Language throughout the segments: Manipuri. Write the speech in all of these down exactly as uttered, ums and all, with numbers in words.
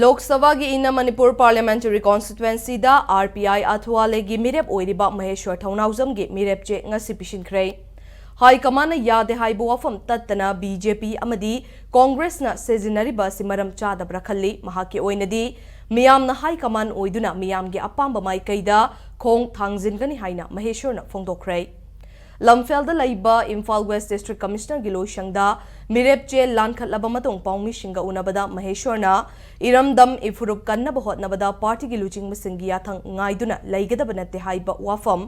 ꯂꯣꯛ ꯁꯚꯥꯒꯤ ꯏꯟꯅ ꯃꯅꯤꯄꯨꯔ ꯄꯥꯔꯂꯤꯌꯥꯃꯦꯟꯇꯔꯤ ꯀꯣꯟꯁꯇꯤꯇ꯭ꯋꯦꯟꯁꯤꯗ ꯑꯥꯔ ꯄꯤ ꯑꯥꯏ ꯑꯊꯨꯋꯥꯂꯦꯒꯤ ꯃꯤꯔꯦꯞ ꯑꯣꯏꯔꯤꯕ ꯃꯍꯦꯁ꯭ꯋꯔ ꯊꯧꯅꯥꯎꯖꯝꯒꯤ ꯃꯤꯔꯦꯞ ꯆꯦ ꯉꯁꯤ ꯄꯤꯁꯤꯟꯈ꯭ꯔꯦ꯫ ꯍꯥꯏ ꯀꯃꯥꯟꯅ ꯌꯥꯗꯦ ꯍꯥꯏꯕ ꯋꯥꯐꯝ ꯇꯠꯇꯅ ꯕꯤ ꯖꯦ ꯄꯤ ꯑꯃꯗꯤ ꯀꯣꯡꯒ꯭ꯔꯦꯁꯅ ꯁꯤꯖꯤꯟꯅꯔꯤꯕ ꯑꯁꯤ ꯃꯔꯝ ꯆꯥꯗꯕ꯭ꯔꯥ ꯈꯜꯂꯤ꯫ ꯃꯍꯥꯛꯀꯤ ꯑꯣꯏꯅꯗꯤ ꯃꯤꯌꯥꯝꯅ ꯍꯥꯏ ꯀꯃꯥꯟ ꯑꯣꯏꯗꯨꯅ ꯃꯤꯌꯥꯝꯒꯤ ꯑꯄꯥꯝꯕ ꯃꯥꯏꯀꯩꯗ ꯈꯣꯡ ꯊꯥꯡꯖꯤꯟꯒꯅꯤ ꯍꯥꯏꯅ ꯃꯍꯦꯁ꯭ꯋꯔꯅ ꯐꯣꯡꯗꯣꯛꯈ꯭ꯔꯦ꯫ ꯂꯝꯐꯦꯜꯗ ꯂꯩꯕ ꯏꯝꯐꯥꯜ ꯋꯦꯁ ꯗꯤꯁꯇ꯭ꯔꯤꯛ ꯀꯃꯤꯁꯅꯔꯒꯤ ꯂꯣꯏꯁꯪꯗ ꯃꯤꯔꯦꯞ ꯆꯦ ꯂꯥꯟꯈꯠꯂꯕ ꯃꯇꯨꯡ ꯄꯥꯎꯃꯤꯁꯤꯡꯒ ꯎꯅꯕꯗ ꯃꯍꯦꯁ꯭ꯋꯔꯅ ꯏꯔꯝꯗꯝ ꯏꯐꯨꯔꯨꯞ ꯀꯟꯅꯕ ꯍꯣꯠꯅꯕꯗ ꯄꯥꯔꯇꯤꯒꯤ ꯂꯨꯆꯤꯡꯕꯁꯤꯡꯒꯤ ꯌꯥꯊꯪ ꯉꯥꯏꯗꯨꯅ ꯂꯩꯒꯗꯕ ꯅꯠꯇꯦ ꯍꯥꯏꯕ ꯋꯥꯐꯝ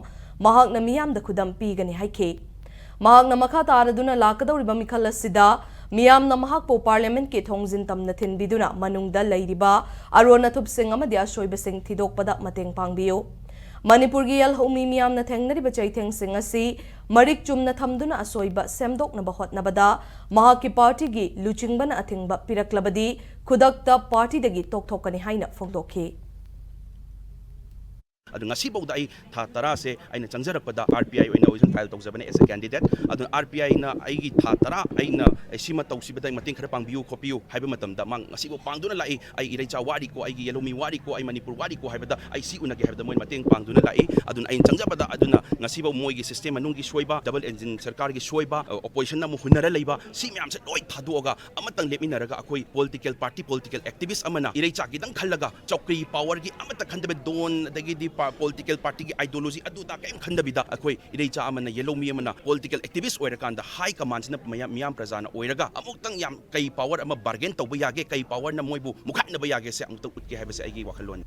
ꯃꯍꯥꯛꯅ ꯃꯤꯌꯥꯝꯗ ꯈꯨꯗꯝ ꯄꯤꯒꯅꯤ ꯍꯥꯏꯈꯤ꯫ ꯃꯍꯥꯛꯅ ꯃꯈꯥ ꯇꯥꯔꯗꯨꯅ ꯂꯥꯛꯀꯗꯧꯔꯤꯕ ꯃꯤꯈꯜ ꯑꯁꯤꯗ ꯃꯤꯌꯥꯝꯅ ꯃꯍꯥꯛꯄꯨ ꯄꯥꯔꯂꯤꯌꯥꯃꯦꯟꯠꯀꯤ ꯊꯣꯡꯖꯤꯟ ꯇꯝꯅ ꯊꯤꯟꯕꯤꯗꯨꯅ ꯃꯅꯨꯡꯗ ꯂꯩꯔꯤꯕ ꯑꯔꯣꯟ ꯑꯊꯨꯞꯁꯤꯡ ꯑꯃꯗꯤ ꯑꯁꯣꯏꯕꯁꯤꯡ ꯊꯤꯗꯣꯛꯄꯗ ꯃꯇꯦꯡ ꯄꯥꯡꯕꯤꯌꯨ꯫ ꯃꯅꯤꯄꯨꯔꯒꯤ ꯌꯦꯜꯍꯧꯃꯤ ꯃꯤꯌꯥꯝꯅ ꯊꯦꯡꯅꯔꯤꯕ ꯆꯩꯊꯦꯡꯁꯤꯡ ꯑꯁꯤ ꯃꯔꯤꯛ ꯆꯨꯝꯅ ꯊꯝꯗꯨꯅ ꯑꯁꯣꯏꯕ ꯁꯦꯝꯗꯣꯛꯅꯕ ꯍꯣꯠꯅꯕꯗ ꯃꯍꯥꯛꯀꯤ ꯄꯥꯔꯇꯤꯒꯤ ꯂꯨꯆꯤꯡꯕꯅ ꯑꯊꯤꯡꯕ ꯄꯤꯔꯛꯂꯕꯗꯤ ꯈꯨꯗꯛꯇ ꯄꯥꯔꯇꯤꯗꯒꯤ ꯇꯣꯛꯊꯣꯛꯀꯅꯤ ꯍꯥꯏꯅ ꯐꯣꯡꯗꯣꯛꯈꯤ꯫ ꯑꯗꯨ ꯉꯁꯤꯐꯥꯎꯗ ꯑꯩ ꯊꯥ ꯇꯔꯥꯁꯦ ꯑꯩꯅ ꯆꯪꯖꯔꯛꯄꯗ ꯑꯥꯔ ꯄꯤ ꯑꯥꯏ ꯑꯣꯏꯅ ꯑꯣꯏꯖꯟ ꯐꯥꯏꯜ ꯇꯧꯖꯕꯅꯦ as a candidate꯫ ꯑꯗꯨꯅ ꯑꯥꯔ ꯄꯤ ꯑꯥꯏꯅ ꯑꯩꯒꯤ ꯊꯥ ꯇꯔꯥ ꯑꯩꯅ ꯑꯩ ꯁꯤꯃ ꯇꯧꯁꯤꯕꯗ ꯑꯩ ꯃꯇꯦꯡ ꯈꯔ ꯄꯥꯡꯕꯤꯌꯨ ꯈꯣꯠꯄꯤꯌꯨ ꯍꯥꯏꯕ ꯃꯇꯝꯗ ꯃꯥ ꯉꯁꯤꯐꯥꯎ ꯄꯥꯡꯗꯨꯅ ꯂꯥꯛꯏ꯫ "ꯑꯩ ꯏꯔꯩꯆꯥ ꯋꯥꯔꯤꯀꯣ, ꯑꯩꯒꯤ ꯌꯦꯜꯍꯧꯃꯤ ꯋꯥꯔꯤꯀꯣ, ꯑꯩ ꯃꯅꯤꯄꯨꯔ ꯋꯥꯔꯤꯀꯣ" ꯍꯥꯏꯕꯗ ꯑꯩ ꯁꯤ ꯎꯅꯒꯦ ꯍꯥꯏꯕꯗ ꯃꯣꯏꯅ ꯃꯇꯦꯡ ꯄꯥꯡꯗꯨꯅ ꯂꯥꯛꯏ꯫ ꯑꯗꯨꯅ ꯑꯩꯅ ꯆꯪꯖꯕꯗ ꯑꯗꯨꯅ ꯉꯁꯤꯐꯥꯎ ꯃꯣꯏꯒꯤ ꯁꯤꯁꯇꯦꯝ ꯃꯅꯨꯡꯒꯤ ꯁꯣꯏꯕ, ꯗꯕꯜ ꯏꯟꯖꯤꯟ ꯁꯔꯀꯥꯔꯒꯤ ꯁꯣꯏꯕ, ꯑ, ꯑꯣꯄꯣꯖꯤꯁꯟꯅ ꯑꯃꯨꯛ ꯍꯨꯟꯅꯔ ꯂꯩꯕ, ꯁꯤ ꯃꯌꯥꯝꯁꯦ ꯂꯣꯏ ꯊꯥꯗꯣꯛꯑꯒ ꯑꯃꯇꯪ ꯂꯦꯞꯃꯤꯟꯅꯔꯒ ꯑꯩꯈꯣꯏ ꯄꯣꯂꯤꯇꯤꯀꯦꯜ ꯄꯥꯔꯇꯤ, ꯄꯣꯂꯤꯇꯤꯀꯦꯜ ꯑꯦꯛꯇꯤꯚꯤꯁ ꯑꯃꯅ ꯏꯔꯩꯆꯥ ꯈꯤꯇꯪ ꯈꯜꯂꯒ ꯆꯧꯀ꯭ꯔꯤ ꯄꯥꯋꯔꯒꯤ ꯑꯃꯠꯇ ꯈꯟꯗꯕ, ꯗꯣꯟ ꯑꯗꯒꯤꯗꯤ ꯄꯥ-, ꯄꯣꯂꯤꯇꯤꯀꯦꯜ ꯄꯥꯔꯇꯤꯒꯤ ꯑꯥꯏꯗꯤꯌꯣꯂꯣꯖꯤ ꯑꯗꯨꯗ ꯀꯔꯤꯝ ꯈꯟꯗꯕꯤꯗ ꯑꯩꯈꯣꯏ ꯏꯔꯩꯆꯥ ꯑꯃꯅ, ꯌꯦꯜꯍꯧꯃꯤ ꯑꯃꯅ ꯄꯣꯂꯤꯇꯤꯀꯦꯜ ꯑꯦꯛꯇꯤꯚꯤꯁ ꯑꯣꯏꯔꯀꯥꯟꯗ ꯍꯥꯏ ꯀꯃꯥꯟꯁꯤꯅ ꯃꯌꯥꯝ, ꯃꯤꯌꯥꯝ ꯄ꯭ꯔꯖꯥꯅ ꯑꯣꯏꯔꯒ ꯑꯃꯨꯛꯇꯪ ꯌꯥꯝ ꯀꯩ ꯄꯥꯋꯔ ꯑꯃ ꯕꯥꯔꯒꯦꯟ ꯇꯧꯕ ꯌꯥꯒꯦ, ꯀꯩ ꯄꯥꯋꯔꯅ ꯃꯣꯏꯕꯨ ꯃꯨꯈꯥꯏꯅꯕ ꯌꯥꯒꯦꯁꯦ ꯑꯃꯨꯛꯇꯪ ꯎꯠꯀꯦ ꯍꯥꯏꯕꯁꯦ ꯑꯩꯒꯤ ꯋꯥꯈꯜꯂꯣꯟꯅꯤ꯫